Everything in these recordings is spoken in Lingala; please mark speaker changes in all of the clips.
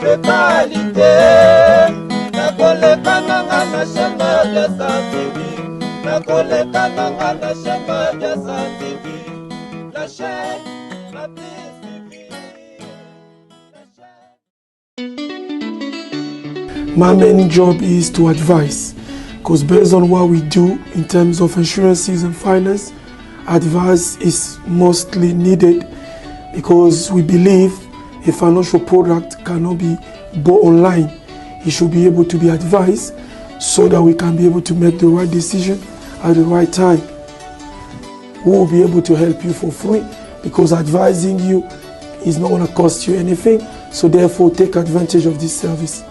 Speaker 1: Fekali te nakoleka nanga na chaîne Mabiasa TV nakoleka nanga na chaîne Mabiasa TV la chaîne la plus suivie.
Speaker 2: My main job is to advise because based on what we do in terms of insurances and finance, advice is mostly needed because we believe a financial product cannot be bought online. It should be able to be advised so that we can be able to make the right decision at the right time. We will be able to help you for free because advising you is not going to cost you anything. So therefore, take advantage of this service.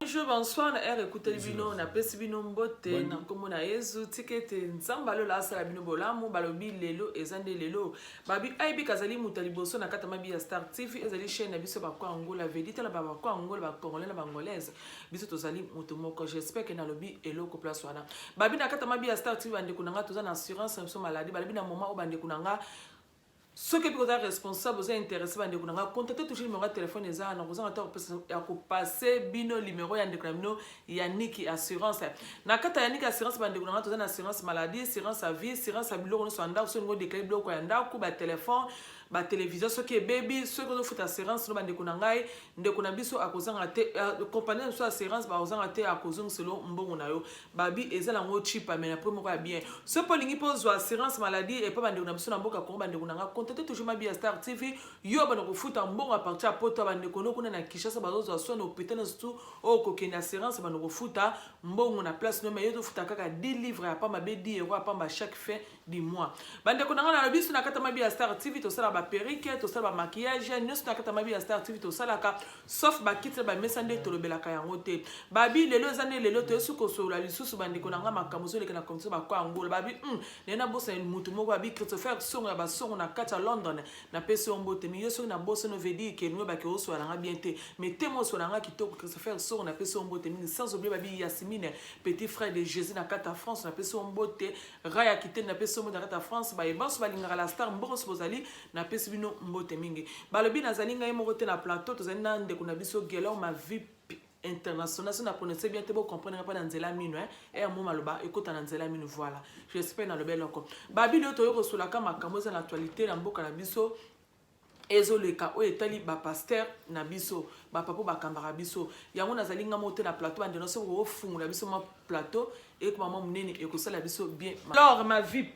Speaker 3: Bonjour, bonsoir na heure ekuteli bino napesi bino mbote na nkombo na yezu tika ete nzambe alola asala bino bolamu balobi lelo eza nde lelo babi ayebi azali moto ya liboso na kati ya mabi ya star tv ezali chaîne na biso bakwa angola vedi tala ba bakwa angola ba congolais na bangolaise biso tozali moto moko j'espère ke nalobi eloko place wana babi na kati ya mabi ya star tv bandeko na nga toza na assurance na biso maladie balobi na moment oyo bandeko na nga soki epi koza responsable oza intéressé bandeko na nga contacte toujours numéro ya telefone eza wana kozanga ta ya kopase bino numero ya ndeko na bino yaniki assurance na kati ya yaniki assurance bandeko na nga toza na assurance maladie assurance ya vie assurance ya biloko nyonso ya ndako soki olingi odeklare biloko ya ndako batelefone batelevizio soki ebebi soki ozofuta assurance no bandeko na ngai ndeko na biso akozanga te eh, compagnie na biso assurance bakozanga te akozongiselo mbongo na yo babi eza nango chipa mais na prix moko ya bien soki mpo olingi mpo ozwa assurance maladie epa bandeko na biso na mboka kongo bandeko na nga contacte toujours mabi ya star tv yo banda kofuta mbongo a partir ya poto ya bandeko no kuna na kinshasa bazozwa soin na hôpital na surtout oyo kokende assurance banda kofuta mbongo na place no mais yo ozofuta kaka 10 livre ya pamba be 10 euro ya pamba chaque fin du mois bandeko na nga nalobi biso na kati ya mabi ya star tv tosala baperike tosala bamaquillage nyonso na kati ya mabi ya star tv tosalaka sauf bakiti na bamesa nde tolobelaka yango te babi lelo eza nde lelo toyesi kosolola lisusu bandeko na nga makambo ezoleka na commission bakwa angola babi mm, naye nabosana motu moko babi christopher songo ya basongo na kati ya london napesi yo mbote mi yo soki nabosani ovedi ke noye bake osola na nga bien te mais te mo osola nga kitoko christopher songo napesi yo mbote mingi sans oublier babi yasimine petit frère de jésus na kati ya france napesi yo mbote Raya Kitende napesi yo mbote na kati ya France baye banso balingaka la star mboko nyonso bozali napesi bino mbote mingi balobi nazali ngai moko te na plateau tozali na ndeko na biso Gelor ma vie international so na prononce bien te bo comprendre nga mpa na nzela mino eh eh mo maloba ekota na nzela mino voilà j'espère naloba eloko babili oyo toyei kosolaka makambo eza na actualité na mboka na biso ezoleka oyo etali ba pasteur na biso ba papa bakambaka biso yango nazali nga moko te na plateau bandeko soki okofungola biso mwa plateau ekoma mwa monene ekosala biso bien alors ma vie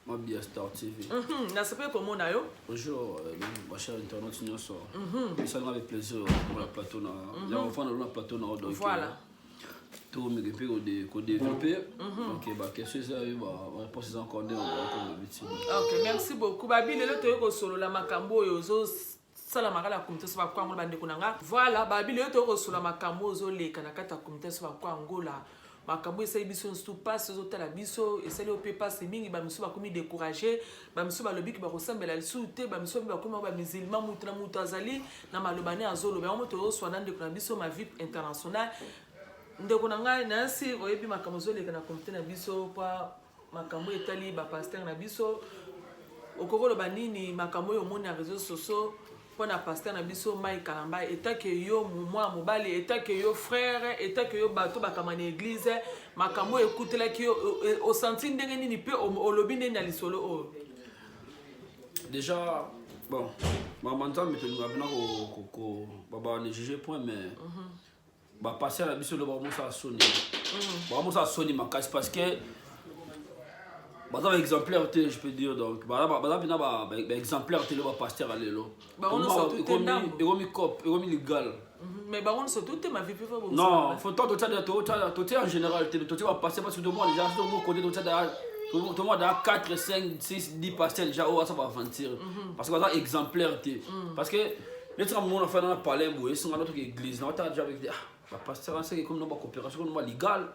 Speaker 4: Mabia Star TV.
Speaker 3: Mm -hmm, nasepeli komona yo.
Speaker 4: Bonjour, euh, ma chère internaute nyonso. Mm -hmm. Esalanga avec plaisir pour la plateau na. Mm -hmm. Ya kofanda na plateau na donc.
Speaker 3: Voilà.
Speaker 4: Tokomeka mpe kodeveloppe. Donc ba question eza yo ba réponse eza encore nde
Speaker 3: Ok, merci beaucoup. Babi lelo toyei kosolola makambo oyo ozosala makala ya comité so bakwa angola bandeko na nga. Voilà, babi lelo toyei kosolola makambo oyo ozoleka na kati ya comité so bakwa angola. Makambo esali biso nsutu mpasi ozotala biso esali yo mpe mpasi mingi bamisusu bakomi découragé bamisusu balobi ke bakosambela lisusu te bamisusu babi bakomi bango bamusulman moto na moto azali na maloba ne azoloba yango moto ozoswa na ndeko na biso ma vip international ndeko na ngai nansi oyebi makambo ezoleka na komite na biso mpo makambo etali bapaster na biso okoki koloba nini makambo oyo omoni na réseau sociaux mpo na paster na biso Mike Kalambay etake yo mwana mobali etake yo frère etake yo bato bakama na eglise makambo oyo ekutelaki yo osanti ndenge nini mpe olobi ndenge na lisolo oyo
Speaker 4: déjà bon mama nzambe tolinga mpena babala ne juge point mais mhm. bapaster na biso loba bamosala soni mm. bamosala soni makasi parce que baza baexemplaire te je peux dire donc baza mpena baexemplaire te lo bapaster ya lelo ekomi cop ekomi legal
Speaker 3: mhm. mais bango nyonso to te ma vie
Speaker 4: non faut tant totia totia en général te totia bapaster parce que tomona déjà soki okote totia tomona déjà 4 5 6 10 paster déjà oyo aza baaventure mhm. parce que baza exemplaire te mm. parce que neti nga mona fana na palais boye esenga natoka église na otala déjà avec ah bapasteur wana seke ekomi na bacoopération ekomi na baligal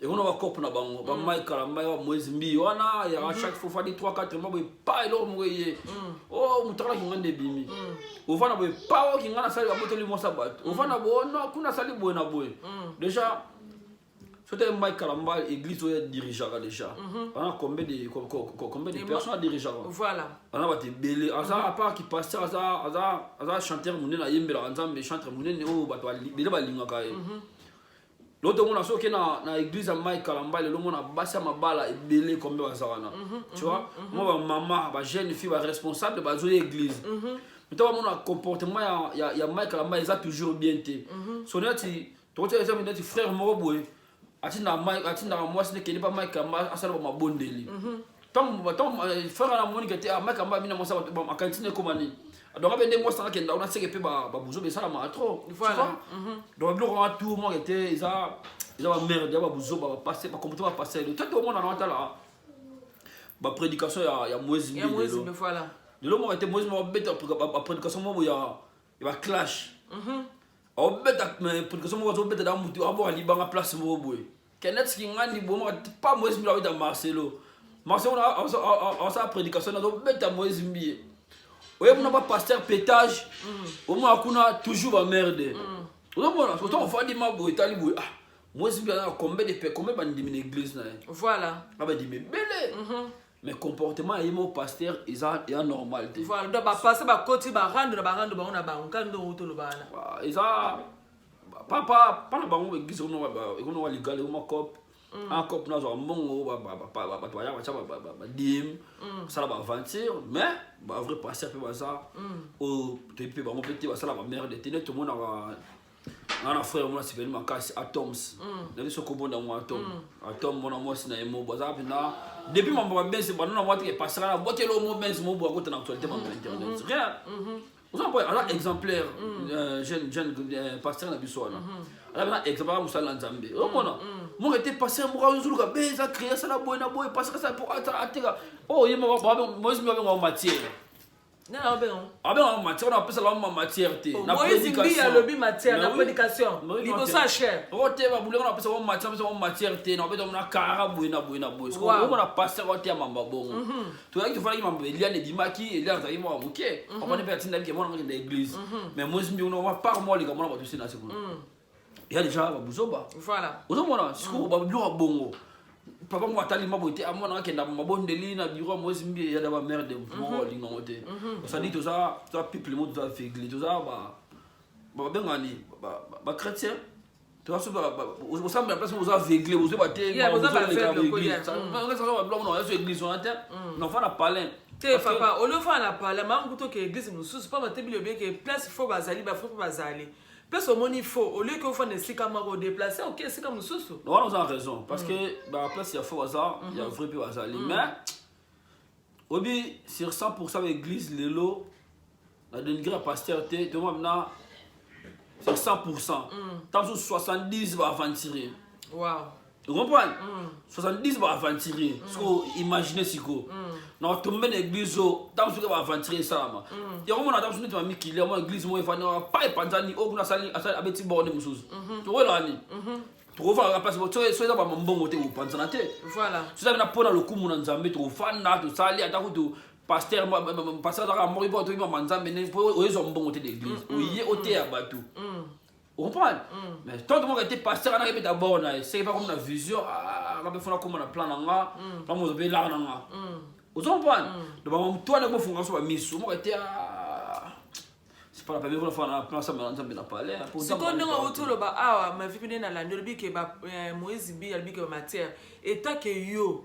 Speaker 4: ekomi na bacope na bango bamike kalamba ba moise mbi wana yaka mm. chaque fois fadi 3 4 mois boye pa eloko moko eye mm. o oh, moto akalaki nga nde ebimi mm. ovanda boye pa oki nga nasali babotoli mwasa bato ovanda boye oh, no kuna asali boye na boye déjà. Soki otali Mike Kalamba, église oyo adirigeaka déjà, ana combien de personnes adirigeaka?
Speaker 3: Voilà.
Speaker 4: Aza bato ebele. Aza, à part ki pasteur, aza chanteur monene, ayembelaka Nzambe, chantre monene oyo bato ebele balingaka ye. Lelo tomona, soki oke na église ya Mike Kalamba lelo, omona basi ya mabala ebele, combien baza wana, tu vois? Mwa bamama, bajeune fille, baresponsable bazoya église, mais to bamona comportement ya Mike Kalamba eza toujours bien te. So neti tokotia exemple, neti frère moko boye atindaka mwasi nekende mpa Mike Kalamba asala bamabondeli. Ntango frère wana amonike te, ah, Mike Kalamba abina mwasi, akanisi ekoma nini? Donc abe nde mwasi anga akenda una seke mpe babuzo besalamaka trop, tu vois? Donc biloko wana tout moko te, eza bamerde ya babuzoba, bapasse, bacomportement bapasse. Te tomona na watala baprédication ya Moïse
Speaker 3: Ya
Speaker 4: Mbi
Speaker 3: Moïse
Speaker 4: lelo.
Speaker 3: Mbi, voilà.
Speaker 4: Lelo moko te, Moïse moko abeta baprédication moko ya baclash, aobeta prédication moko, azobeta da mutu aboka libanga place moko boye. Kenneth Kingandi bomaka pa Moïse Mbi abeta Marcelo, Marcelo asala prédication, azobeta Moïse Mbi. Oye kuna bapasteur pétage, omona kuna toujours bamerde. Ozomona otango ofandi ma boye, etali boye, ah, Moïse Mbi aza na combien de combien bandimi na église na ye?
Speaker 3: Voilà.
Speaker 4: Na bandimi ebele, mais comportement ya ye moko pasteur eza normal te.
Speaker 3: Voilà, donc bapasse bakoti barando na barando bango na bango kaka ndongo toloba wana.
Speaker 4: Ah, eza pa na bango église ekomi wa ligala, ekoma cop un cop, nazwaka mbongo, bato baya batya badime, basala baaventure. Mais bavrai pasteur mpe baza oyo toyebi mpe bango mpe te, basala bamerde te. Nde tomonaka nga na frère mona sepeli makasi, Atoms na biso, kobonda ngo Atom, Atom mona mwasi na ye mobo azaka mpena depuis mambo babense banona mwa teke pasaka na bwakelo mo bense mobo akota na actualité, mambo ya internet, rien. Oza mpo aza exemplaire, jeune pasteur na biso wana aza mpena exemplaire mosala na Nzambe. Ozomona moko ete pasteur moko azoluka be eza créé, asala boye na boye, pasteur asala po ateka oyo ye Moïse mi abenga matière.
Speaker 3: Nani abenga?
Speaker 4: Abenga matière wana, apesaka bango matière te na
Speaker 3: Moïse Mbi
Speaker 4: prédication.
Speaker 3: Alobi matière na
Speaker 4: Mais oui.
Speaker 3: prédication liboso ya chaire.
Speaker 4: Oko te babulengo na apesa bango matière, apesa bango matière te na obeta na kara boye na boye na boye. Omona pasteur ote ya mamba bongo, tozalaki, tofandaki, mambo Eliane ebimaki. Eliane azalaki mwa moke, papa mpe atindaki ke mwana ngakende église, mais Moïse Mbi una par mois aleka mwana bato se na se kuna ya déjà babuzoba.
Speaker 3: Voilà.
Speaker 4: Ozomona sikoyo babiloko ya bongo, papa moko atali maboye te, amona akenda mabondeli na bureau ya Moïse Mbi, ya da bamerde moko alingango te. Osadi toza peuple moko toza aveugle, toza babengani bachrétien, toza so osambela place moko oza aveugle, ozoyeba te.
Speaker 3: Yeah, boza ba aveugle kolia.
Speaker 4: Biloko na yaso église wana te, nafa na palin.
Speaker 3: Te papa, olio fana na pala mangu toke église mosusu, pamba te bino obiyeke place fo bazali bafo mpe bazali place omoni fo olie ke ofanda esika moko, odéplace oke esika mosusu.
Speaker 4: Wana oza na raison, parce que baplace ya fo baza, ya vrai mpe bazali, mais obi sur 100 baéglise lelo, na dénigre ya pasteur te, toma na sur 100, ntango mosusu 70 baaventurier. Comprendre, 70 baaventurier. Siko imagine siko na otombe na église oyo, ntango soki baaventurier esalama yango, mona ntango mosusu neti bamikili yango, église moko efandi pa epanzani, oyo kuna asali abeti borne mosusu, tokoyelaka nini? Tokofanda place so eza bamambongo te, kopanzana te.
Speaker 3: Voilà.
Speaker 4: So eza mpena mpona lokumu na Nzambe, tokofanda, tosali ata kutu pasteur, pasteur azaka moko mpo toyebama Nzambe nde mpo oyezwa mbongo te l'église, oye oteya bato, ocomprendre? Mais tant moko ete pasteur anaki mpe d'abord na ye seke mpe akomi na vision, nga mpe fona koma na plan na nga, plan mozo mpe elaka na nga, ozo comprendre? Donc bamotu wana ekofunga so bamisu moko ete, c'est pas la première fois na plan asambela Nzambe na palais.
Speaker 3: Sikoyo ndenge outi oloba awa, mavi mpe nde nalandi, olobi ke Moïse Mbi alobi ke bamatière etake yo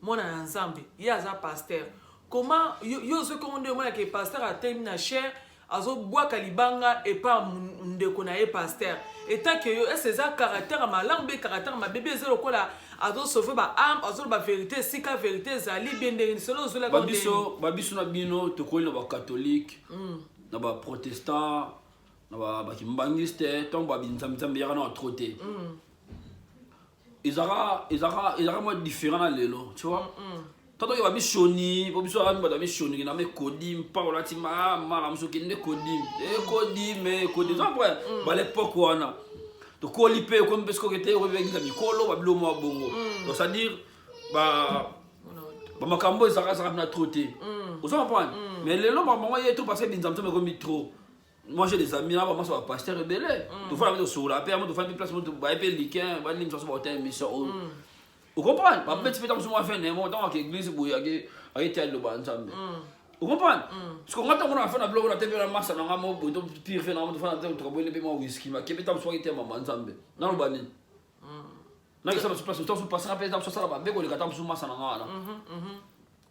Speaker 3: mwana na Nzambe, ye aza pasteur, comment yo ozwi kongo nde omonaka pasteur atelemi na chaire, azobwaka libanga epa ndeko na ye pasteur? Etake yo ese eza caractère ya malamu be caractère mabe be? Eza lokola azosauve baâme, azoloba vérité esika vérité ezali bien, ndenge solo ozwelaka?
Speaker 4: Babiso na bino tokoli na bacatholique, na baprotestant, na bakimbangiste, ntango babinzambe yaka na trop te, ezalaka mwa différent na lelo, tu vois? Tanto oyo bamishoni po biso aka bato bamishoni na mekodi mpa olati mala mosu okende kodim ekodim ekodim eza après balepoke wana tokoli mpe okomi mpe sikoke te, okomi église ya mikolo, babilo mwa bongo. Donc c'est à dire bamakambo ezalaka mpena trop te, ozo comprendre? Mais lelo makambo yango ye trop, parce que binzambe ekomi trop. Moi, j'ai des amis là, moi, c'est pasteur ebele. Tofanda mpe, tosola mpe yango, tofanda mpe place moto baye mpe likin balimisa so baota émission oyo. Ocomprendre, babeti mpe ntango so mwa fin nemo, ntango ake église boye, ake ayetia liloba ya Nzambe. Ocomprendre, parce que nga ntango na fa na biloko na te mpe na masa na nga mo boye, to pire fe na nga, tofanda te, tokaboyeli mpe mwa whisky, make mpe ntango so aketia mama Nzambe, naloba nini? Nakesa baso place ntango so pasaka mpe ntango so asala mabe koleka ntango so masa na nga wana.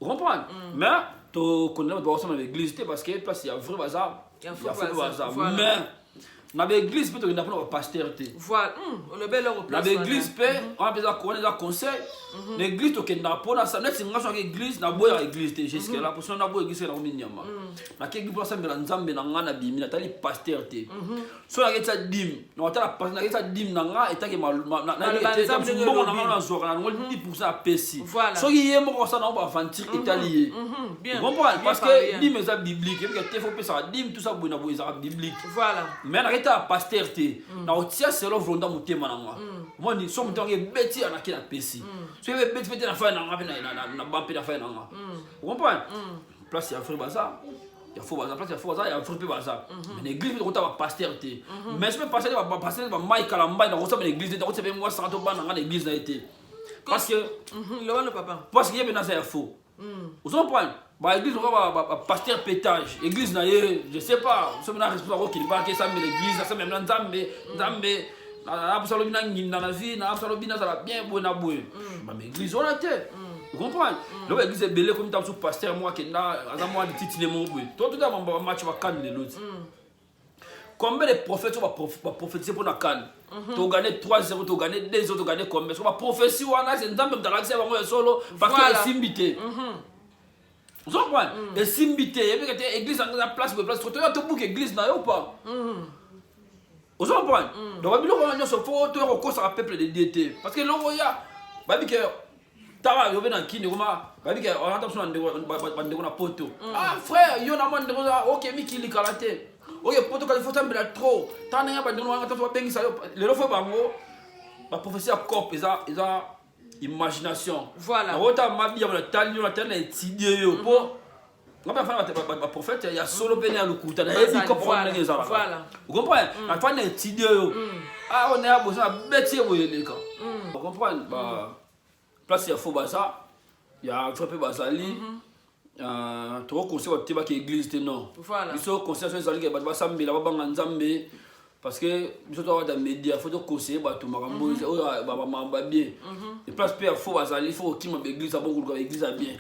Speaker 4: Comprendre, mais tokondena bato bakosala na baeglise te, parce que place ya vrai baza,
Speaker 3: ya
Speaker 4: ya
Speaker 3: faux
Speaker 4: faux mpe
Speaker 3: baza.
Speaker 4: baza.
Speaker 3: Voilà.
Speaker 4: Mais na baeglise mpe tokenda mpona bapaster te.
Speaker 3: Voilà, olobi eloko
Speaker 4: Na
Speaker 3: place
Speaker 4: baeglise mpe wana mpe eza corona, eza conseil. Na église tokendaka mpona neti nga soki église, naboyaka église te jusque là, po sinon naboya église, nakomi nyama. Nake église mpo nasambela Nzambe na nga, na bimi, natali paster te. So naketia dîme, nakotala paster, naketia dîme na nga etake
Speaker 3: Maloba Nzambe ndenge
Speaker 4: mbongo na nga
Speaker 3: elobi.
Speaker 4: nazwaka na nango 10 % apesi.
Speaker 3: Voilà.
Speaker 4: Soki ye moko osala nango baaventure, etali ye.
Speaker 3: Bien.
Speaker 4: Comprendre,
Speaker 3: Bien
Speaker 4: parce
Speaker 3: parlé,
Speaker 4: que
Speaker 3: hein.
Speaker 4: dîme eza biblique, ebika te, fo opesaka dîme, tout ça boye na boye, ezalaka biblique.
Speaker 3: Voilà.
Speaker 4: Mais nakei tala paster te, nakotia selon volonté motema na nga. Omoni, so motema nga ebeti, anake napesi. Soki ebeti mpe te, na fai na nga mpe na ba mpe na fai na nga. Ocomprendre, place ya vrai baza, ya faux baza, place ya faux baza, ya vrai mpe baza. Mais na église mpe tokota bapaster te. Mais so mpe paster, bapaster bamai kala mbai, nakosala na église te, nakotia mpe mwasi nanga to bana nga na église na ye te, parce que
Speaker 3: Loba no papa.
Speaker 4: Parce que ye mpe naza ya faux. Ozocomprendre, baéglise oka bapaster pétage, église na ye, je sais pas soki na responsable akokende bake esambela église, asambela na Nzambe. Nzambe naposa lobi nanginda na vie, naposa lobi nazala bien boye na boye, bama église wana te. Comprendre, loko église ebele komi ta mosusu, paster moko akenda, aza mwa lititile moko boye. To tota bamatch bakane lelo ti, combien de prophètes oyo baprophétise mpo na kane? Togane 3-0, togane 2-0, togane combien? So baprophétie wana, se Nzambe moto alakisa bango ya solo, parce que esimbi te. Ozocomprendre, esimbi te, yebika te église yango eza place boye, place toya tobuka église na yo pa. Ozocomprendre, donc babiloko wana nyonso, fo toya kokosaka peuple de Dieu te, parce que eloko ya babi ke tala yo mpe na kini koma, babi ke olata biso na bandeko na poto. Ah frère, yo na mwa ndeko oke mikili kala te, oke poto kala, fo tambela trop. Tala ndenge bandeko wana taso babengisa yo lelo, fo bango baprophétie ya cop eza imagination. Nakota mabi yango, natali yo, natali na étudie yo, mpo nga mpe afana baprophète ya solo mpe ya lokuta, nayebi cop wana ndenge ezalaka. Ocomprendre, nafani na étudie yo, ah oyo naya boso nabeti ye boye eleka. Ocomprendre, ba place ya faux baza, ya vrai mpe bazali. Tokoconseil bato te baka église te, non. Biso conseil so ezali ke bato basambela, babanga Nzambe, parce que biso toawata média, fo toconseille bato makambo oyo makambo ya bien. Et place mpe ya faux bazali, fo kokima baéglise ya bon, koluka baéglise ya bien.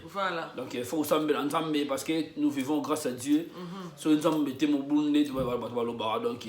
Speaker 4: Donc il faut kosambela Nzambe, parce que nous vivons grâce à Dieu. Soki Nzambe te, mobulu nde bato balobaka. Donc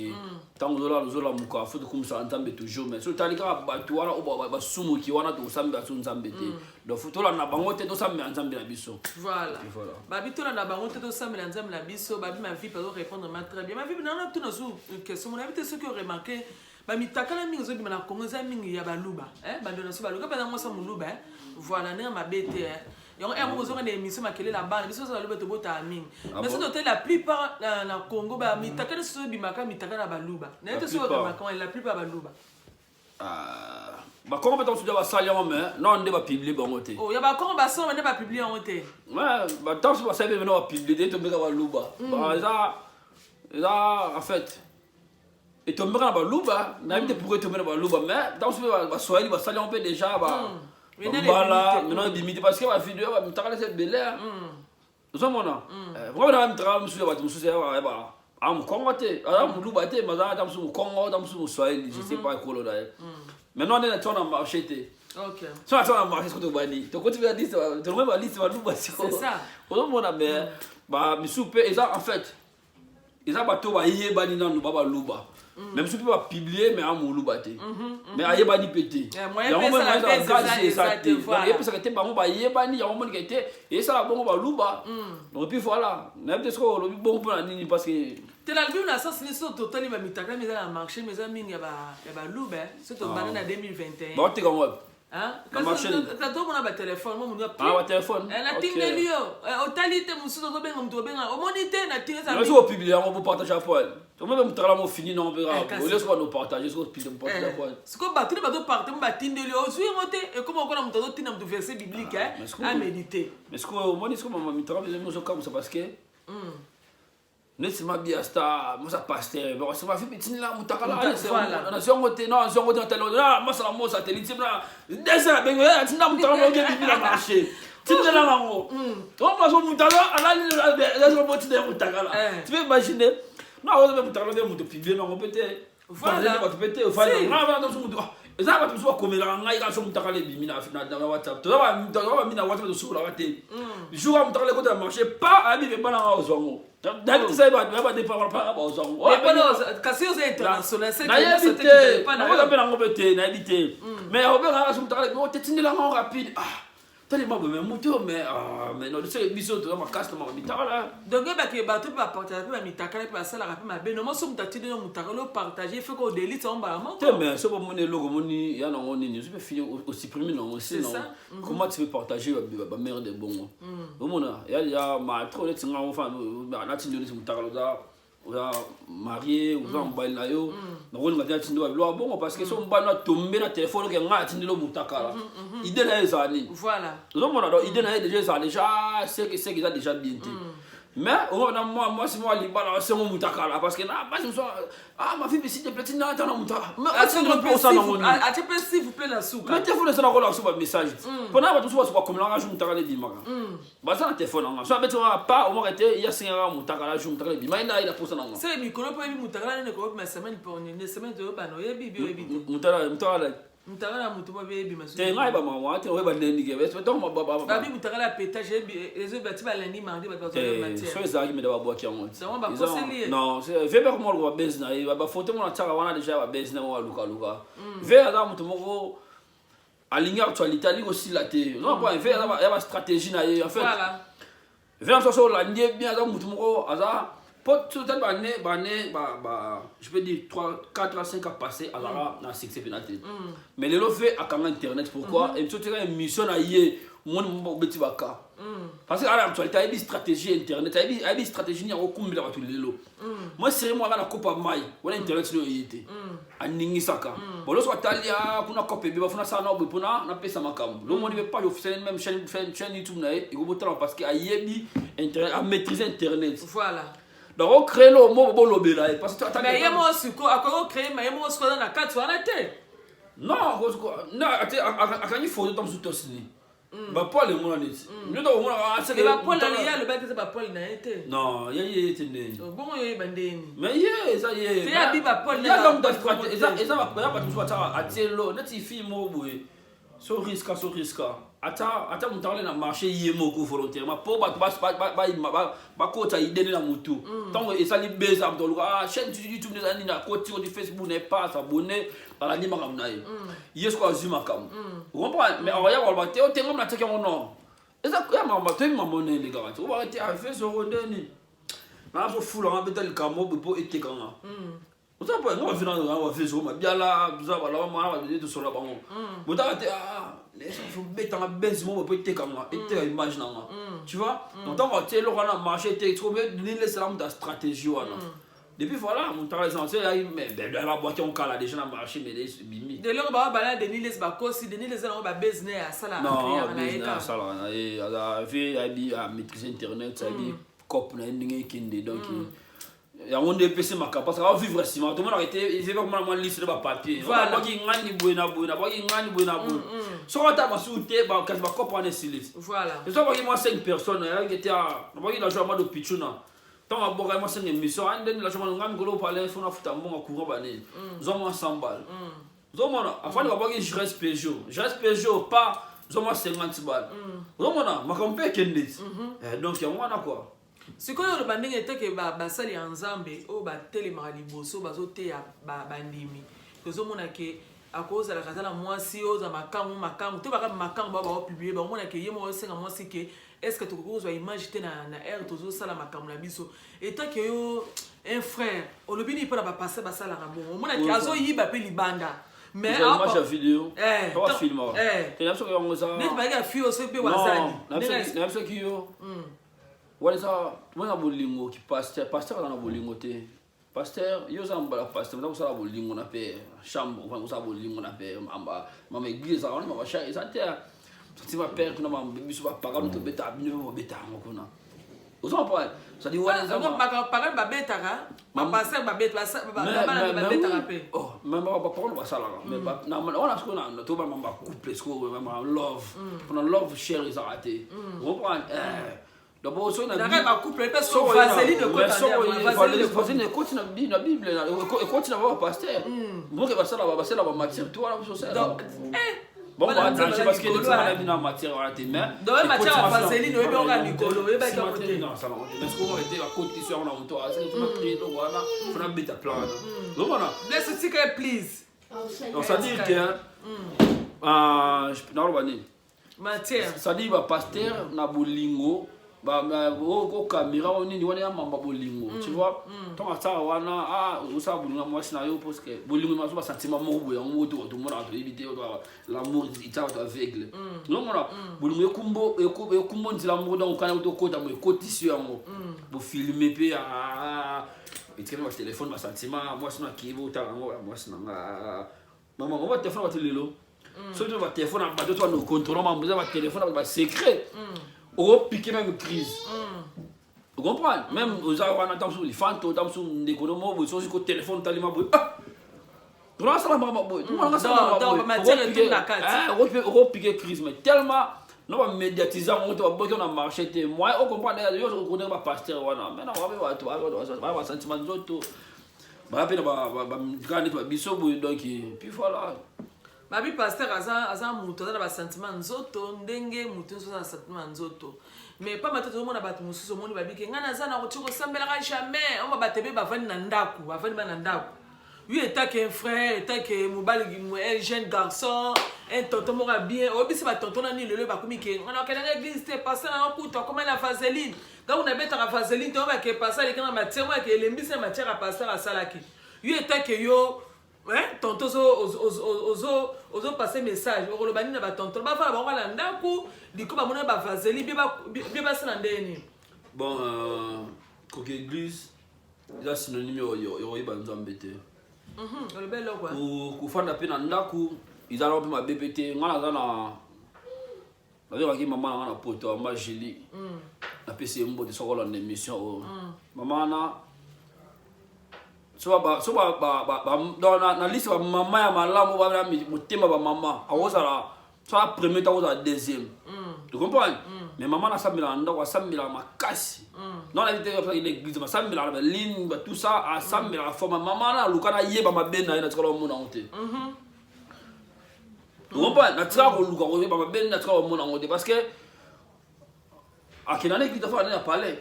Speaker 4: ntango ozolala, ozolamuka, fo tokumisaka Nzambe toujours. Mais soki otali kaka bato wana oyo basumuki wana, tokosambela so Nzambe te. Donc fo tolanda bango te, tosambela Nzambe na biso.
Speaker 3: Voilà.
Speaker 4: Et voilà.
Speaker 3: Babi, tolanda bango te, tosambela Nzambe na biso. Babi, ma vie azo répondre ma très bien. Ma vie, nana tuna zu question mona yebi te soki oremarke, bamitakala mingi ezobima na Congo eza mingi ya baluba, eh, bandeko na so baluka mpenza mwasi ya moluba, eh. Voilà, ndenge mabe te, eh. Yango ere moko ozonga na émission makelele ya bana biso oza baluba, tobotaka mingi.
Speaker 4: Ah
Speaker 3: Mais
Speaker 4: bon?
Speaker 3: soki totali la plupart na Congo, bamitakala nyonso ezobimaka mitaka na baluba. Naye te
Speaker 4: La
Speaker 3: soki
Speaker 4: plupart.
Speaker 3: oremarke, la plupart baluba.
Speaker 4: Ah, bakongo mpe ntango basali yango, mais non, nde bapublie bango te.
Speaker 3: Oh, ya bakongo basomba nde bapublie yango te.
Speaker 4: Batango so basali mpe bapublie te, etombeka baluba. Eza en fait etombeka na baluba, nayebi te pourquoi etombe na baluba, mais ntango so mpe baswahili basali yango mpe déjà
Speaker 3: Maintenant,
Speaker 4: bambala.
Speaker 3: ebimi te.
Speaker 4: Maintenant ebimi te, parce que bavideo bamitakala eza ebele. Ozomona vraiment na mitakala mosusu ya bato mosusu ya a mokongo te, aza moluba te, mais aza ata mosusu mokongo, ata mosusu moswahili, je sais pas ekolo na ye. Maintenant nde na tia na marché te. So na tia na marché, soki tobandi tokoti mpe liste, tolongwe baliste baluba siko.
Speaker 3: C'est ça.
Speaker 4: Ozomona, mais bamisusu mpe eza, en fait eza bato bayebani nanu ba baluba, mais misusu mpe bapublie, mais amoluba te, mais ayebani mpe te.
Speaker 3: Eh, moyen
Speaker 4: Yango
Speaker 3: mpe esala
Speaker 4: mpe
Speaker 3: mpe
Speaker 4: gazi
Speaker 3: eza
Speaker 4: eza
Speaker 3: eza
Speaker 4: te.
Speaker 3: te,
Speaker 4: Donc eyebisaka te bango bayebani, yango monika te esala bongo baluba. Donc et puis voilà, nayebi te soki olobi bongo mpona nini, parce que
Speaker 3: Te, nalobi na sens nini, soki totali bamitakala eza na marché, mais eza mingi ya baluba, soki tobanda na 2021.
Speaker 4: Baoteka yango wapi?
Speaker 3: Hein?
Speaker 4: Na marché nini?
Speaker 3: Tomona batelefone mo mundu.
Speaker 4: Ah, batelefone.
Speaker 3: Natindeli yo, otali te. Mosusu ozobenga motu, obenga, omoni te, natindi.
Speaker 4: Soki opublie yango, bopartage apoil, tomeme motakala mo fini nango mpe.
Speaker 3: Eh,
Speaker 4: Kaka
Speaker 3: kasi.
Speaker 4: olie soki banopartage, soki opartage apoil.
Speaker 3: Sikoyo bato nde bazoparte mo, batindeli yo, ozwi yango te, ekoma okola moto azotinda moto verset biblique
Speaker 4: Mais
Speaker 3: amédite.
Speaker 4: Mais sikoyo omoni, sikoyo mama, mitaka eza ozokamwisa, parce que Neti mabia star mosa pasteur bakosema fi bitindela mutakala na zongo te na zongo te na na masala mosa te litsi na desa bengo ya tinda mutakala oge bibi na marché tindela nango o maso mutakala alali la zo botinda mutakala tu peux imaginer na ozo be mutakala be mutu publier nango pe te Voilà. Bato pe te ofandi nga bana tozo mutu eza bato mosusu bakomelaka ngai kaka so mutakala ebimi na whatsapp toza bami na whatsapp tosololaka te jour ya mutakala ekota na marché pa ayebi ke bana nga ozwa ngo nayebi te sayebadeparapara bazwa ngo
Speaker 3: kasi oza international
Speaker 4: nayebi te nakoza mpe nango mpe te nayebi te mais obengaka so mutakala ebimi ote tindela ngo rapide ah Tali ma boye mais moto mais ah, mais non biso biso toza makasi na makambo mitakala.
Speaker 3: Donc oyebaki bato mpe bapartage mpe bamitakala mpe basalaka mpe mabe nomo so moto atindi yo motakala opartage faut ko delete yango mbala moko
Speaker 4: te mais soki omoni eloko omoni ya nango nini ozo mpe fini osupprime nango si nango mhm. comment tu peux partager bamere de bongo mm. omona ya ya ma trop neti nga ofa natindi yo neti motakala oza oza marie oza mm. mobali na yo mm. nakolinga te natindi biloko ya bongo parce que so mm. mobali na tombe na telefone oke ngai atindeli yo motakala mm-hmm. idée na ye ezala nini ozomona donc idée na ye déjà ezala déjà seke seke eza déjà bien te mais omona mwa mwasi mwa libala asengo motakala parce que na basi mosusu ah ma fille s'il te plaît tinda ata na motakala
Speaker 3: atie mpe s'il vous plaît na suka
Speaker 4: mais telefone esala kola so bamessage mpona bato mosusu basuka bakomelaka jour motakala ebimaka Baza na telefone nanga. So abeti nga pa omaka te ya singa nga mutakala jour mutakala ebima ye na posa nanga.
Speaker 3: Se mikolo po yebi mutakala nene ko ma semaine pour ne semaine to ba no yebi bi yebi te.
Speaker 4: Mutakala mutakala
Speaker 3: mutakala mutu mo yebi ma.
Speaker 4: Te ngai ba mama te oyeba ndeni ke. Donc ba ba
Speaker 3: ba. Babi mutakala pétage yebi ezo ba ti ba lundi mardi ba ba zo matière.
Speaker 4: So ezalaki meda ba bwaki yango.
Speaker 3: Yango ba koseli ye.
Speaker 4: Non, c'est vieux père moko ba base na ye ba photo mona tsaka wana déjà ba base na wa luka luka. Vieux aza mutu moko alingi actualité alingi kosila te oza comprendre ve ya ba stratégie na ye en fait ve na soso olandi ye bien aza motu moko aza po totali bane bane ba je peux dire 3 4 à 5 ans passé azalaka na succès mpena te mais lelo ve akanga internet pourquoi émission tika émission na ye omoni obeti baka parce que ala actualité ayebi stratégie internet ayebi stratégie nini akokumbela bato lelo mwa seri moko aka na kopa mai wana internet no eye te aningisaka bon loso atali a kuna kopa ebeba funa asala na boye mpona napesa makambo lomoni mpe page officielle même chaîne, chaîne youtube na ye ekobotalama parce que ayebi internet amaîtrise internet
Speaker 3: voilà
Speaker 4: donc ocrée lo moko bolobela ye parce que
Speaker 3: mais ye moko sikoyo akoki ocrée mais ye moko sikoyo aza na kati wana te
Speaker 4: non akangi photo ta mosusu tosini Mm. Ba poil emona neti. Mm. Nyoto omona ah c'est
Speaker 3: que ba poil na ye alobaki eza ba poil na ye te.
Speaker 4: Non, ye ye te ndeni.
Speaker 3: Oh, bongo yo yeba ndeni.
Speaker 4: Mais ye eza ye.
Speaker 3: Te abi ba poil
Speaker 4: na ye. Eza eza eza ba ba bato mosusu atiaka atie lo neti fille moko boye. So risque so risque. Ata ata moto akole na marché ye moko volontairement po bato ba bakota idée na mutu. Tango esali beza moto aluka ah chaîne YouTube neza nini akoti koti Facebook na ye pas s'abonner alandi makambo na ye ye soki azwi makambo ocomprendre mais akoya koloba te ote ngam natiaki yango non eza ya makambo toyebi mambo nini kaka te obaka te afe soko ndeni nazofula nga beta likambo boye mpo etekanga oza mpo nga bafe nga bafe soko mabiala toza balaba mwana babele tosola bango botaka te betanga benzi moko mpo etekanga eteka image na nga tu vois donc ntango atie eloko wana marché eteki soko nilesela moto ya stratégie wana Depuis voilà, mon travail essentiel, mais ben, ben, la boîte on cala déjà na marché mais les bimi.
Speaker 3: De loko ba bala Denis les bakosi, Denis les na ba business asala
Speaker 4: non, business asala na ye aza fait abi a maîtriser internet, ça bi cop na ndenge kende donc yango nde epesi makambo parce que avivre nsima tomonaka ete ezali komona mwa liste na bapapier nabwaki ngani boye na boye nabwaki ngani boye na boye soki ata masusu te kasi bakope wana esili soki abwaki mwa 5 personnes ayaki te nabwaki na jour amado pichuna ntango abwaka mwa senga émission a ndeni lacho nga mikolo palais fo nafuta mbongo courant banini zwa mwa 100 balle ozomona afandi babwaki jres peugeot jres peugeot pa zwa mwa 50 balle ozomona makambo mpe ekende ti donc yango wana kua
Speaker 3: sikoyo oloba ndenge eteke basali ya nzambe oyo batelemaka liboso bazoteya bandimi tozomona ke akozalaka aza na mwasi oyo oza makangu makangu to baka makangu bao baopublie baomona ke ye moko osenga mwasi ke est ce que tokoki kozwa image te na, na aire tozosala makambo na biso etant ke yo un frère olobi nini mpo na bapasteur basalaka bongo omona ke azoyiba mpe libanda
Speaker 4: mais image ya video bafilmaka te na biso yango eza
Speaker 3: neti bayaki ya fille oso mpe wazali
Speaker 4: na biso ki yo wana eza wana bolingo ki pasteur pasteur aza na bolingo te Pasteur, yo oza mbala pasteur, oza kosala bolingo na pe chambre, oza kosala bolingo na pe mama mama église ezalaka wana mama cha eza te. Sati ba père kuna ba biso ba pagano tobeta bino pe bobeta yango kuna. Oza comprendre? C'est-à-dire wana eza
Speaker 3: Parole babetaka, bapasteur babana babetaka mpe.
Speaker 4: Mais baparole basalaka, mais wana sikoyo tobana bacouple, sikoyo love, mpona love cher ezaka te, comprendre. D'abord soki
Speaker 3: bacouple mpe vaseline.
Speaker 4: Vaseline ekoti na Bible, ekoti na bapasteur moke basala basala bamatière to wana biso osala. Bon, danger, parce que na bino matière wana te, mais
Speaker 3: Donc matière ya vaseline oyebi oka mikolo oyebaki
Speaker 4: yango te. Non, ça va te, mais sikoyo ete bakoti so yango na moto asali toma créer eloko wana, fona beta plan wana, ozomona.
Speaker 3: Blesse, tika, please.
Speaker 4: Donc ça dire que nakoloba nini?
Speaker 3: Matière.
Speaker 4: C'est-à-dire bapasteur na bolingo o caméra o nini wana ya mamba bolingo, tu vois. Ntongo asala wana, osala bolingo na mwasi na yo, parce que bolingo maso basentiment moko boye yango moto tomonaka, toyebi te. L'amour etiaka bato aveugle, ozomona. Bolingo ekumbo ekumbo nzela moko, donc okana tokota mo ekotisi yango, bofilme mpe etikami batelefone, basentiment. Mwasi no akei, botala yango, mwasi na nga mama ngo batelefone bato lelo, soki to batelefone ya bato to bano contrôle mambo eza batelefone ya basecret, okopike même crise, ocomprendre. Même oza wana, ntango mosusu lifanto, ntango mosusu ndeko no mo boye, soki ko telefone otalima boye, tolakasala makambo boye, okopike crise. Mais tellement no bamédiatise yango te, baboki na marché te, moyen ocomprendre yo okondeka bapasteur wana. Mais na babe bato baya basentiment nzoto, baya mpe na kaka neti babiso boye. Donc puis voilà.
Speaker 3: Babi pasteur aza moto aza na basentiment nzoto ndenge moto nyonso aza na sentiment nzoto. Mais pamba te tozomona bato mosusu, omoni babike ngai naza na koti kosambelaka jamais. Oma bato ebe bavandi na ndako, bavandi ba na ndako. Yo etake un frère, etake mobali, un jeune garçon, un tonton moko ya bien, oyebisi batonton na nini lelo bakomi ke ngai nakendanga église te, pasteur nanga kutu akomai na vaseline, ntango nabetaka vaseline te. Oyebake pasteur aleki na matière moko yake elembisi na matière ya pasteur asalaki. Yo etake yo tonton ozopase message, okoloba nini na batonton bafala bango na ndako liko bamona bavaseline bie basala ndenge nini?
Speaker 4: Bon, koke église eza synonyme ya koyeba Nzambe te.
Speaker 3: Oloba eloko.
Speaker 4: Kofanda mpe na ndako eza nango mpe mabe mpe te. Ngai naza na nabengaki mama na ngai na Poto, mama Julie, napesi ye mbote soki olanda émission oyo. Mama wana so na liste bamama ya malamu bana motema, bamama akozala so a premier to akozala deuxième, tu comprends. Mais mama nasambelaka ndako, asambelaka makasi. Non, nayebi te l'église basambelaka na baligne, tout ça, asambelaka forma. Mama na aluka nayeba mabe na ye, natikala omona yango te, tu comprends. Natikala koluka koyeba mabe, natikala komona yango te, parce que akenda na église, afaka nde na palais,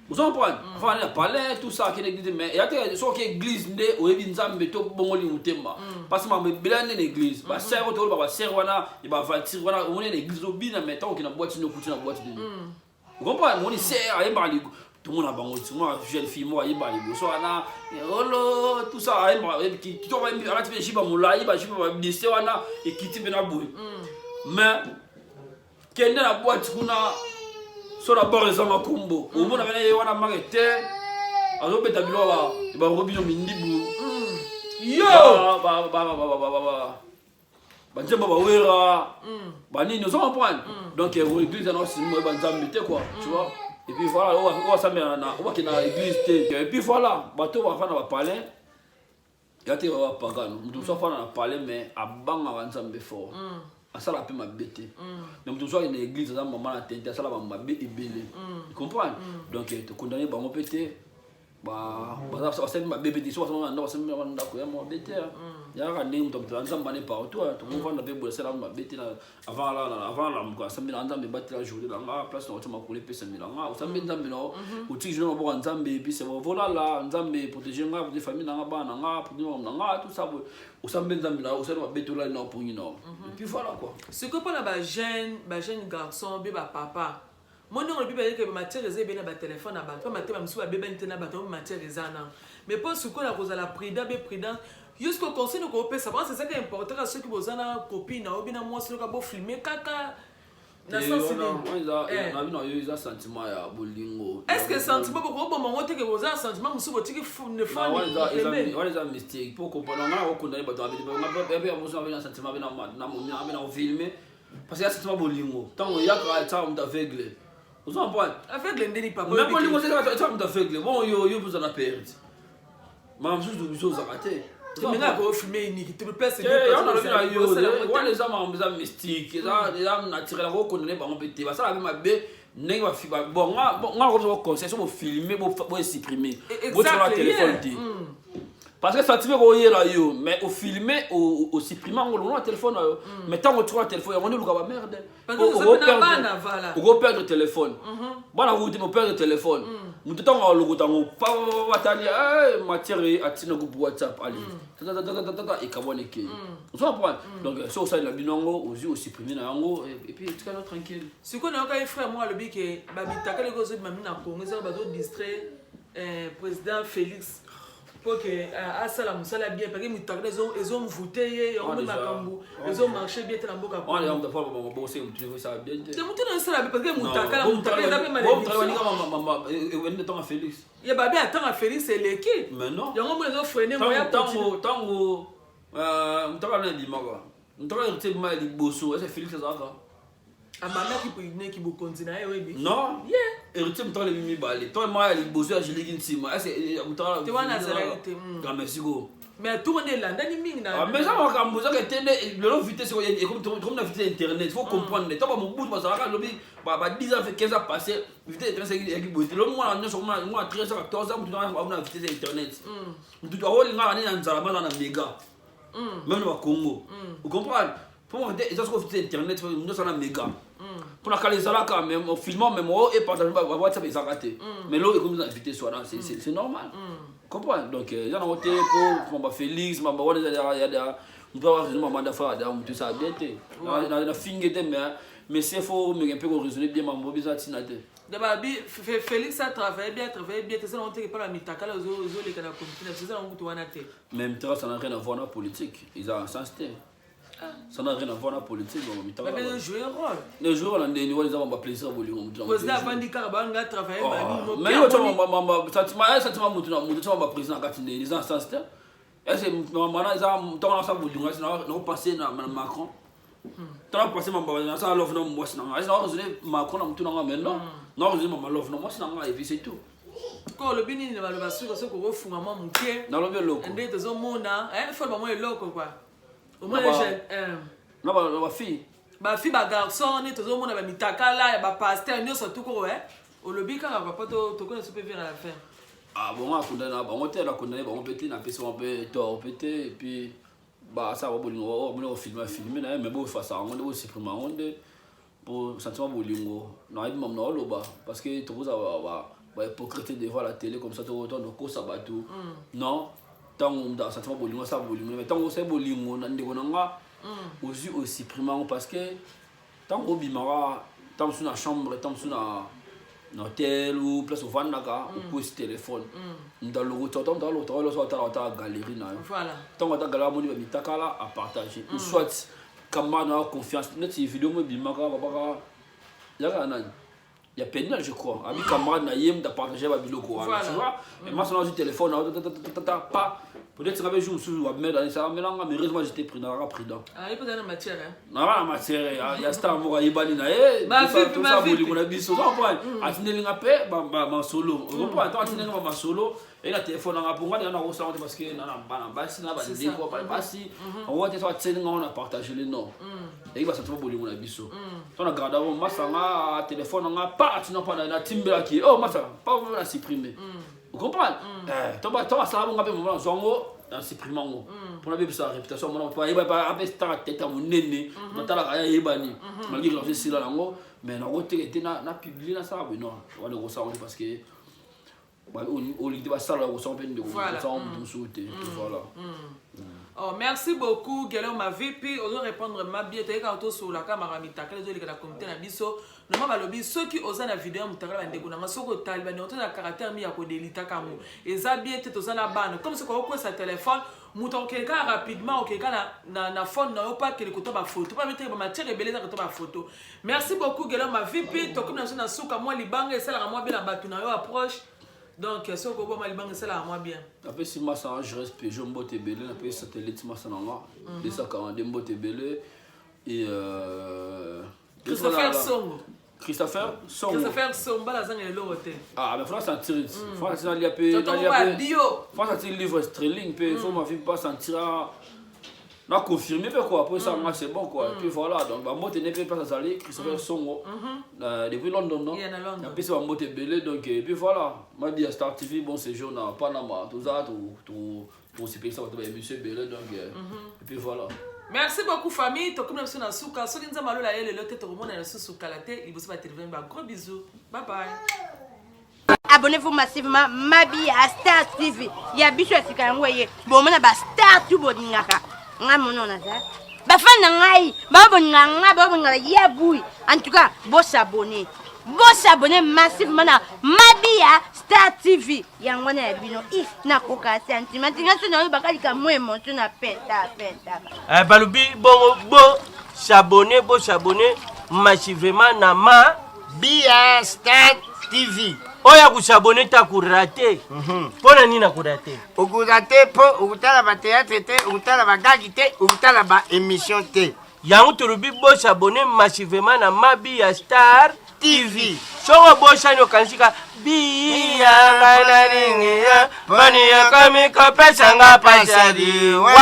Speaker 4: ozo comprendre, afaka nde na palais, tout ça, akende église. Mais eya te soki église nde oyebi Nzambe to bongoli motema, parce que makambo ebele nde na église. Basere oyo toloba, basere wana ya baaventure wana, omoni na église obina, mais ntango okende na boîte nde okuti na boîte nini, ocomprendre. Moni sere ayembaka, tomona bango ti mwa jeune fille moko ayembaka liboso wana olo, tout ça, ayembaka kitoko, alati mpe jiba molai, bajiba babise wana ekiti mpe na boye. Mais kende na boîte kuna, so na bord eza makumbo, omona pene ye wana make te, azobeta biloko barobino mindibu.
Speaker 3: Yo
Speaker 4: Banzembo bawera banini, ozo comprendre. Donc église yana osimi oyeba Nzambe te quoi, tu vois. Et puis voilà, oyo asambela na oyo bakenda na église te. Et puis voilà, bato bafanda bapalin ya te, bapagano. Moto mosusu afanda na palais mais abangaka Nzambe fort, asala mpe mabe te. Mais moto mosusu akende na église, aza mama na tente, asala bamabe ebele, comprendre. Donc tokondane bango mpe te, basali mabe mpe te. So basali na ndako, basali na ndako ya mabe te, yaka ndenge moto moto Nzambe ane partout. Tokovanda mpe boye, asala mabe te. Avant alamuka, asambela Nzambe, batela journée na nga, place na kotia makolo epesamela nga. Osambi Nzambe na otiki journée maboko ya Nzambe, et puis c'est bon, voilà, Nzambe protège nga, protège famille na nga, bana na nga, protège makambo na nga, tout ça boye. Osambi Nzambe na osali mabe te, olali na opongi na, et puis voilà quoi.
Speaker 3: Sikoyo mpona bajeune garçon mpe bapapa, mo ndenge olobi, bayeke matière eza ebele na batelefone na bato, mpo matema mosusu babebani te na bato, mo matière eza na. Mais mpo sikoyo na kozala prudent be prudent, yo sikoyo conseil noko opesa bango, ezaka important kaka soki boza na copine na obi na mwasi noka bofilme kaka na sens nini?
Speaker 4: Na bino yo eza sentiment ya bolingo.
Speaker 3: Est ce que sentiment bokoboma ngo teke boza na sentiment mosusu botiki?
Speaker 4: Wana eza mistake po comprendre nga nakokondane bato abe mosu abe na sentiment, abe na filme, parce que ya sentiment bolingo, ntango eyaka, etiaka moto aveugle. Ozo comprendre?
Speaker 3: Aveugle ndeni papa.
Speaker 4: Mais bolingo eza moto aveugle. Bon yo yo mpoza na perte. Makambo mosusu biso ozalaka te.
Speaker 3: Menga ko filmer iniki tu place
Speaker 4: nalobi na yo wana eza makambo eza mystique eza eza naturel ako condamner bango mpe te basala mpe mabe ndenge bafi bon nga nga nakomi conseil so bofilme bo supprimer botikala telefone te parce que sentiment koyela yo mais ofilme osupprime yango longo na telefone na yo. Mais ntango otika na telefone yango nde oluka bamerde, okoperdre telefone. Bana kuti operdre telefone, moto ntango alokota yango batali matière atina groupe WhatsApp, ale tata ekabwana ekei. Ozo comprendre? Donc so osalela bino yango, ozwi osupprime na yango et puis etikala tranquille.
Speaker 3: Sikoyo nayoka ye frère moko alobi ke babitakala eko ozobima mino na Congo ezaka bazodistraire président Félix mpo ke asala mosala bien, parce que mitakala ezomvute ye yango nde makambo ezomarche bien te na mboka. Te, motu na esala bien parce que mutakala mutakala eza mpe
Speaker 4: malédiction.
Speaker 3: Félix ye babi atanga Félix eleki yango mona ezofreiner.
Speaker 4: Moya ntango mutakala na ebimaka, mutakala te ebima ya liboso ese Félix azalaka.
Speaker 3: Abandaki neki bokonzi na ye, oyebi.
Speaker 4: Non, héritier mutakala ebi mibale to moko ya liboso ya jeliki nsima ese mutakala.
Speaker 3: Te, wana azalaki te.
Speaker 4: Mais sikoyo
Speaker 3: Mais tour nde elandani mingi
Speaker 4: na mais eza makambo ezaka te nde lelo vitesse ekomi na vitesse internet. Faut comprendre, ntango bamobutu bazalaka lobi ba 10 ans, 15 ans passé, vitesse internet eyaki boye te. Lelo mwana nyonso, mwana 13 ans, 14 ans, mutu na vitesse internet, mutu akolingaka nde na nzala baza na méga même na bacongo. Ocomprendre? Po te eza soko vitesse internet nyonso na méga. Mpona kala ezalaka filmant même o epartage WhatsApp ezalaka te, mais lelo ekomi na vitesse wana, c'est normal, comprendre? Donc eza nango te po mamba Félix mamba wana eza moto aza mamba ndafa ada moto esala bien te na finge te, mais c'est faut meke mpe koraisonner bien mambo biza ntina te.
Speaker 3: Da babi Félix a travaillé bien, travaillé bien te. Eza nango teke mpona mitakala ozoleka na comité na biso, eza nango kutu wana te.
Speaker 4: Mais mitaka, ça n'a rien à voir na politique, eza en sens te, ça n'a rien à voir na politique.
Speaker 3: Babe jouer rôle.
Speaker 4: Ne jouer wana ndeni wana eza baplaisir bolingo.
Speaker 3: Motu président avandi kaka banga travailler.
Speaker 4: Mais yo sentiment sentiment motu na motu tia baprésident kati ndeni eza en sens te. Ese mana eza ntango nasala bolingo nakopense na Macron, ntango nakopense nasala love na mwasi na nga, ese nakoraisonne Macron na motu na nga? Mais non, nakoraisonne mama love na mwasi na nga et puis c'est tout.
Speaker 3: Ko olobi nini na baloba suka soki okofunga mwa moke?
Speaker 4: Nalobi eloko.
Speaker 3: Nde tozomona fo bamwa eloko kua.
Speaker 4: Na bafille.
Speaker 3: Bafille, bagarçon nde tozomona bamitakala ya bapasteur nyonso tukoko. Olobi kaka papa, tokona so mpe vers la fin.
Speaker 4: Ah bon, akondana na bango te, nakondane bango mpe te, napesi bango mpe tort mpe te. Et puis basala babolingo bamoni kofilme filme na ye, mais bofasa yango nde, bosupprime yango nde po sentiment bolingo nayebi mamu na oloba, parce que tokozala bahypocrite devant la télé comme ça, tokosa bato. Non, ntango moto sentiment bolingo asala bolingo, mais ntango osali bolingo na ndeko na nga, ozwi osupprime yango, parce que ntango obimaka ntango mosusu na chambre, ntango mosusu na hotel ou place ovandaka, okwesi telefone, moto alokota, ntango moto alokota oloso atala atala galerie na yo. Ntango ata galerie amoni bamitakala, apartage ou soit camarade na confiance neti video mo ebimaka babaka yaka nani ya Penel, je crois, abi camarade na ye moto apartage babiloko wana, tu vois. Mais moi sona azwi téléphone na pa, peut-être nga mpe jour mosusu bamerde esamelanga, mais heureusement j'étais prudent, naka prudent. Naka na matière ya star moko ayebani na ye, tosa bolingo na biso, comprendre? Atindelinga mpe masolo, comprendre? Ntango atindelinga bamasolo e na telefone nanga, mpo nga deja nakosala te, parce que na bana basi na bandeko basi yango te, so atielinga ngo na partage le non eyaki basentiment bolingo na biso. To na garde yango, masanga telefone nanga pa atina mpa natimbelaki, oh masa pa na supprimer, comprendre? To basala bonga mpe moma nazwa yango na supprime yango mpona bebisa réputation mona po ayeba ape star tete ya monene natalaka ye ayebani malgré relation esila yango, mais nakoteka te na publie nasala boye. Non, wana ekosala ngo te, parce que olingi te basala kosala mpe ndeko kosala moto mosusu te. Voilà.
Speaker 3: Oh, merci beaucoup Gelor Mavipi, ozo répondre ma bien. Toyeka tosolaka makambo mitakala ezoleka na comité na biso. Normal balobi soki oza na video ya motakala, bandeko nanga, soki otali bandeko to na caractère mi ya kodelitaka yango eza bien te. Toza na bana comme soki okokwesa telefone, moto akokende kaka rapidement, okende kaka na phone na yo mpo akende kota bafoto mpo abeteke bamatière ebele eza kota bafoto. Merci beaucoup Gelor Mavipi. Tokomi na biso na suka. Mwa libanga esalaka mwa bien na bato na yo approche, donc soki oboma libanga esalaka mwa bien.
Speaker 4: Napesi masa na Jures Peugeot mbote ebele, napesi satellite masa na nga 242 mbote ebele et
Speaker 3: Christopher Songo.
Speaker 4: Christopher Songo.
Speaker 3: Christopher Sombala azanga eloko te.
Speaker 4: Ah, mais faut sentir. Mm. Faut sentir lia pe,
Speaker 3: lia pe. Bio.
Speaker 4: Faut sentir livre sterling pe, faut ma vie pas sentir na confirmer pe quoi après ça mm. c'est bon quoi. Et puis voilà, donc ba mbote ne pe pas azali Christopher Songo. Mm-hmm. Depuis London non.
Speaker 3: Yeah, na London.
Speaker 4: Puis ba mbote belé donc et puis voilà, m'a dit à Star TV bon séjour na Panama, tout ça tout tout tout c'est ça ba émission belé donc et puis voilà.
Speaker 3: Merci beaucoup famille, tokomi na biso na suka. Soki Nzambe alola ye lelo te tokomona lisusu kala te liboso ba telefone ba gros bisous. Bye bye.
Speaker 5: Abonnez-vous massivement Mabi à Star TV. Ya biso ya sika yango ye. Bomona ba star tout bolingaka. Nga mono naza. Ba fan na ngai, ba bolinga nga, ba bolinga ya bui. En tout cas, bo s'abonner. Bo s'abonner massivement na Mabi à Star TV. Yango wana ya bino. Ih, nakoka sentiment. Tinga so na yo bakalika mo emotion na peta peta.
Speaker 6: Eh, balobi bongo bo s'abonner, bo s'abonner massivement na ma
Speaker 7: Bia Star TV.
Speaker 6: Oyo akosabone te akorate. Mpo na nini akorate?
Speaker 7: Okorate mpo okotala bateatre te, okotala bagagi te, okotala baémission te.
Speaker 6: Yango tolobi bosabone massivement na Mabiya Star TV. Soki obosani okanisi ka biya ngai nalingi yo poni okomi kopesa nga pasi ya liwa.